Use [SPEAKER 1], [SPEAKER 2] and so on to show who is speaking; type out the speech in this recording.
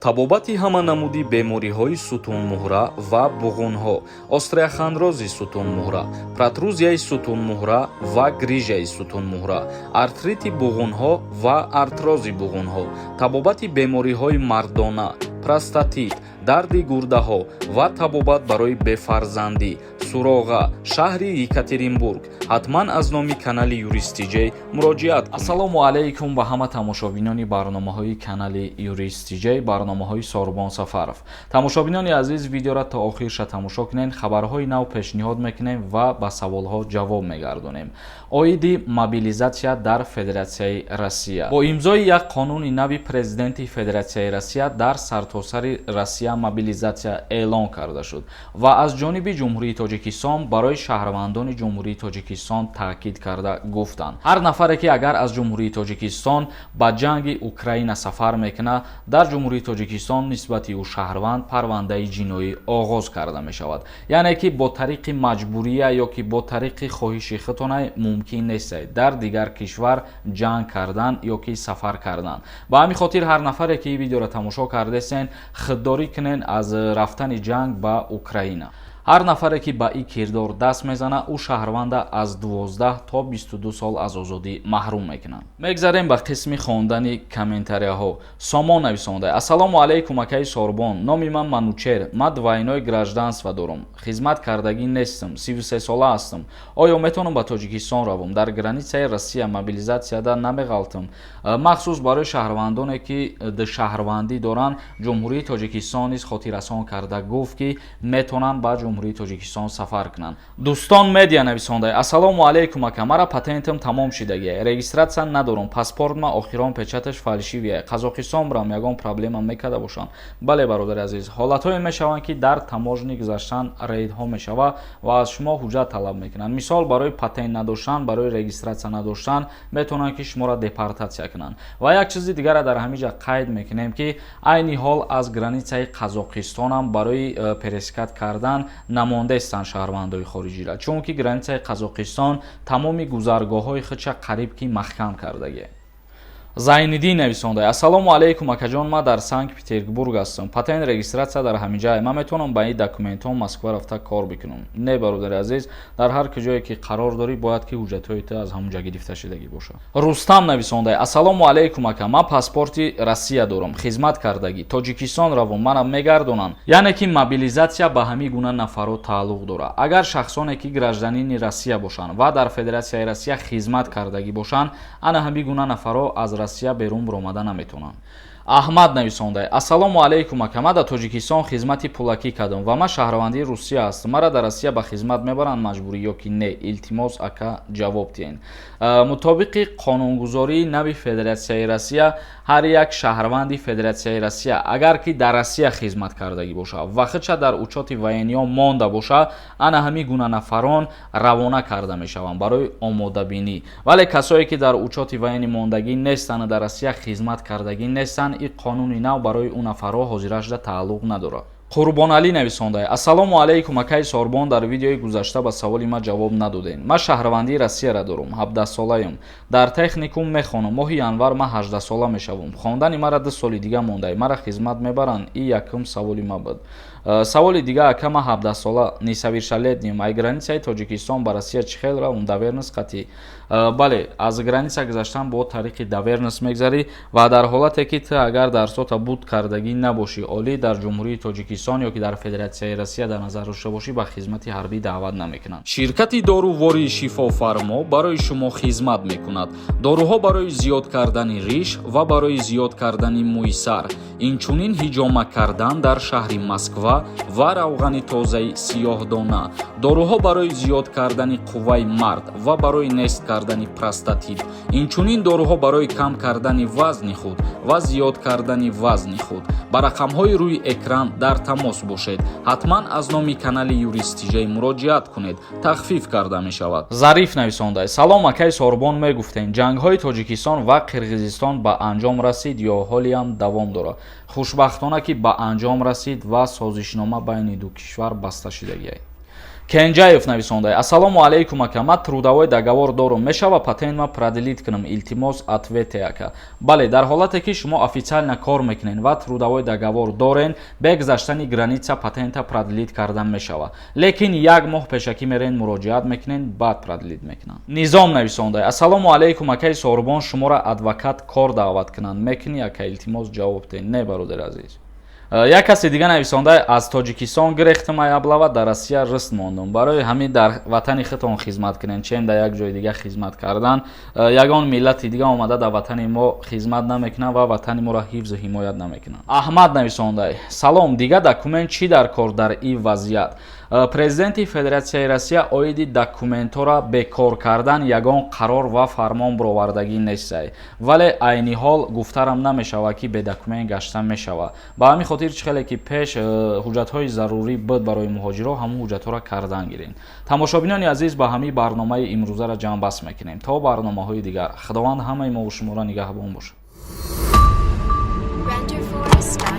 [SPEAKER 1] Табобати ҳама намуди бемориҳои сутунмуҳра ва буғунҳо, остеохондрози сутунмуҳра, протрузияи сутунмуҳра ва грижаи сутунмуҳра, артрити буғунҳо ва артрози буғунҳо, табобати бемориҳои мардона, простатит, дарди гурдаҳо ва табобат барои бефарзандӣ. Суроға: шаҳри Екатеринбург. Ҳатман аз номи канали Юрист Тиҷей муроҷиат. Ассалому алайкум ба ҳама тамошобинони барномаҳои канали Юрист Тиҷей, барномаҳои Сорбон Сафаров. Тамошобинони азиз, видеоро то охирша тамошо кунед. Хабарҳои нав пешниҳод мекунем ва ба саволҳо ҷавоб мегардонем оиди мобилизатсия дар Федератсияи Россия. Бо имзои як қонуни нави президенти Федератсияи Россия дар сартосари Россия мобилизатсия эълон карда шуд ва аз ҷониби Ҷумҳурии Тоҷикистон барои шаҳрвандони Ҷумҳурии Тоҷикистон таъкид карда гуфтанд: ҳар нафаре ки агар аз Ҷумҳурии Тоҷикистон ба ҷанги Украина сафар мекунад, дар Ҷумҳурии Тоҷикистон нисбати ӯ шаҳрванд парвандаи ҷиноӣ оғоз карда мешавад. Яъне ки бо тариқи маҷбурия ё ки бо тариқи хоҳиши худтона мумкин нест дар дигар кишвар ҷанг кардан ё ки сафар кардан. Ба ҳамин хотир ҳар нафаре ки ин видеоро тамошо кардесен, худдорӣ кунен аз рафтани ҷанг ба Украина. Ҳар нафаре ки ба ин кирдор даст мезанад, ӯ шаҳрванда аз 12 то 22 сол аз озодӣ маҳрум мекунанд. Мегзарем ба қисми хондани комментарияҳо. Сомон нависонда: «Ассалому алайкум, акаи Сорбон. Номи ман Манучер, ман двойное гражданство дорам, хизмат кардагӣ нестам, 33 сола ҳастам. Оё метавонам ба Тоҷикистон равам? Дар границаи Россия мобилизатсияда намеғалтам?» Махсус барои шаҳрвандоне ки шаҳрвандӣ доранд, Ҷумҳурии Тоҷикистон низ хотиррасон карда гуфт, ки метавонанд ба Ҷумҳурии Тоҷикистон сафар кунанд. Дӯстон Медиа нависонда: «Ассалому алайкум, ака. Мара патентам тамом шидагия, регистратсия надорам, паспортма охирон печаташ фальшивия. Қазоқистон бурам, ягон проблема мекарда бошанд?» Бале, бародари азиз, ҳолатҳое мешаванд, ки дар таможни гузаштан рейдҳо мешавад ва аз шумо ҳуҷҷат талаб мекунанд. Мисол, барои патент надоштан, барои регистратсия надоштан метавонанд, ки шуморо депортатсия кунанд. Ва як чизи дигарро дар ҳамин ҷа қайд мекунем, ки айни ҳол аз границаи Қазоқистонам барои пересекать кардан намондаистанд шаҳрвандои хориҷиро, чунки границаи Қазоқистон тамоми гузаргоҳҳои худша қариб ки маҳкам кардагӣ. Зайниддин нависонда: «Ассалому алайкум, акаҷон. Ман дар Санкт Петербург ҳастам, патент, регистратсия дар ҳаминҷае. Ман метавонам ба ин документҳо Москва рафта кор бикунам?» Не, бародари азиз, дар ҳар куҷое ки қарор дорӣ, бояд ки ҳуҷҷатҳои ту аз ҳамон ҷа гирифта шудагӣ бошад. Рустам нависонда: «Ассалому алайкум, ака. Ман паспорти Россия дорам, хизмат кардагӣ. Тоҷикистон равом, манам мегардонанд?» Яъне ки мобилизатсия ба ҳамин гуна нафарҳо тааллуқ дорад. Агар шахсоне ки гражданини Россия бошанд ва дар Федератсияи Россия хизмат кардагӣ бошанд, ана ҳамин гуна нафарҳо аз Россия берун баромада наметавонанд. Аҳмад нависонда: «Ассалому алайкум, ака. Ман дар Тоҷикистон хизмати пулакӣ кардам ва ман шаҳрвандии Русия ҳастам. Мара дар Россия ба хизмат мебаранд маҷбурӣ ё ки не? Илтимос, ака, ҷавоб диҳед». Мутобиқи қонунгузории нави Федератсияи Россия, ҳар як шаҳрванди Федератсияи Россия, агар ки дар Россия хизмат кардагӣ бошад ва худша дар учёти военныйҳо монда бошад, ана ҳамин гуна нафарон равона карда мешаванд барои омодабинӣ. Вале касое ки дар учёти военный мондагӣ нестанд, дар Россия хизмат кардагӣ нестанд, ин қонуни нав барои ӯ нафарҳо ҳозира шуда тааллуқ надорад. Қурбоналӣ нависонда: «Ассалому алайкум, акаи Сорбон. Дар видеои гузашта ба саволи ман ҷавоб надодем. Ман шаҳрвандии Россияро дорам, 17-солаям, дар техникум мехонам. Моҳи январ ман 18-сола мешавам. Хондани мара 2 соли дига монда. Мара хизмат мебаранд?» И якум саволи ман буд. Саволи дига: ака, ман 17-сола, несовершеннолетним. Ай границаи Тоҷикистон ба Россия чӣ хел равм, доверенность қатӣ?» Бале, аз граница гузаштан бо тариқи доверенность мегзарӣ ва дар ҳолате ки ту агар дарсота буд кардагӣ набошӣ, олӣ дар Ҷумҳурии Тоҷикистон ё ки дар Федератсияи Россия дар назар дошта бошӣ, ба хизмати ҳарбӣ даъват намекунанд. Ширкати дорувории Шифофармо барои шумо хизмат мекунад: доруҳо барои зиёд кардани риш ва барои зиёд кардани мӯи сар, инчунин ҳиҷома кардан дар шаҳри Москва ва равғани тозаи сиёҳдона, доруҳо барои зиёд кардани қувваи мард ва барои нест кардани простатит, инчунин доруҳо барои кам кардани вазни худ ва зиёд кардани вазни худ. Ба рақамҳои рӯи экран дар тамос бошед. Ҳатман аз номи канали Юрист Тиҷай муроҷиат кунед, тахфиф карда мешавад. Зариф нависонда: «Салом, акаи Сорбон. Мегуфтем, ҷангҳои Тоҷикистон ва Қирғизистон ба анҷом расид ё ҳолиам давом дорад?» Хушбахтона, ки ба анҷом расид ва созишнома байни ду кишвар баста шудагиай. Кенҷаев нависонда: «Ассалому алайкум, ака, ман трудовой договор дорум, мешава патентма продлить кунам? Илтимос, ответьте, ака». Бале, дар ҳолате ки шумо официально кор мекунед ва трудовой договор дорен, бе гузаштани граница патента продлить кардан мешава, лекин як моҳ пешакӣ мерен, муроҷиат мекунен, баъд продлить мекунанд. Низом нависонда: «Ассалому алайкум, акаи Сорбон, шуморо адвокат кор даъват кунанд, мекунӣ, ака? Илтимос, ҷавоб те». Не, бародари азиз. Як каси дига нависонда: «Аз Тоҷикистон гирехтам ай облава, дар Россия рист мондум». Барои ҳамин дар ватани худтон хизмат кунен, чем дар як ҷои дига хизмат кардан. Ягон миллати дига омада дар ватани мо хизмат намекунад ва ватани моро ҳифзу ҳимоят намекунад. Аҳмад нависонда: «Салом, дига документ чӣ дар кор дар ин вазъият?» Президенти Федератсияи Россия оиди документҳоро бекор кардан ягон қарор ва фармон баровардагӣ нестай, вале айни ҳол гуфтарам намешавад, ки бе документ гаштан мешавад. Ба ҳамин хотир, чӣ хеле ки пеш ҳуҷҷатҳои зарурӣ буд барои муҳоҷиро, ҳамун ҳуҷҷатҳоро кардан гирем. Тамошобинони азиз, ба ҳамин барномаи имрӯзаро ҷамъбаст мекунем. То барномаҳои дигар, Худованд ҳамаи мову шуморо нигаҳбон бошад.
[SPEAKER 2] Render Forest.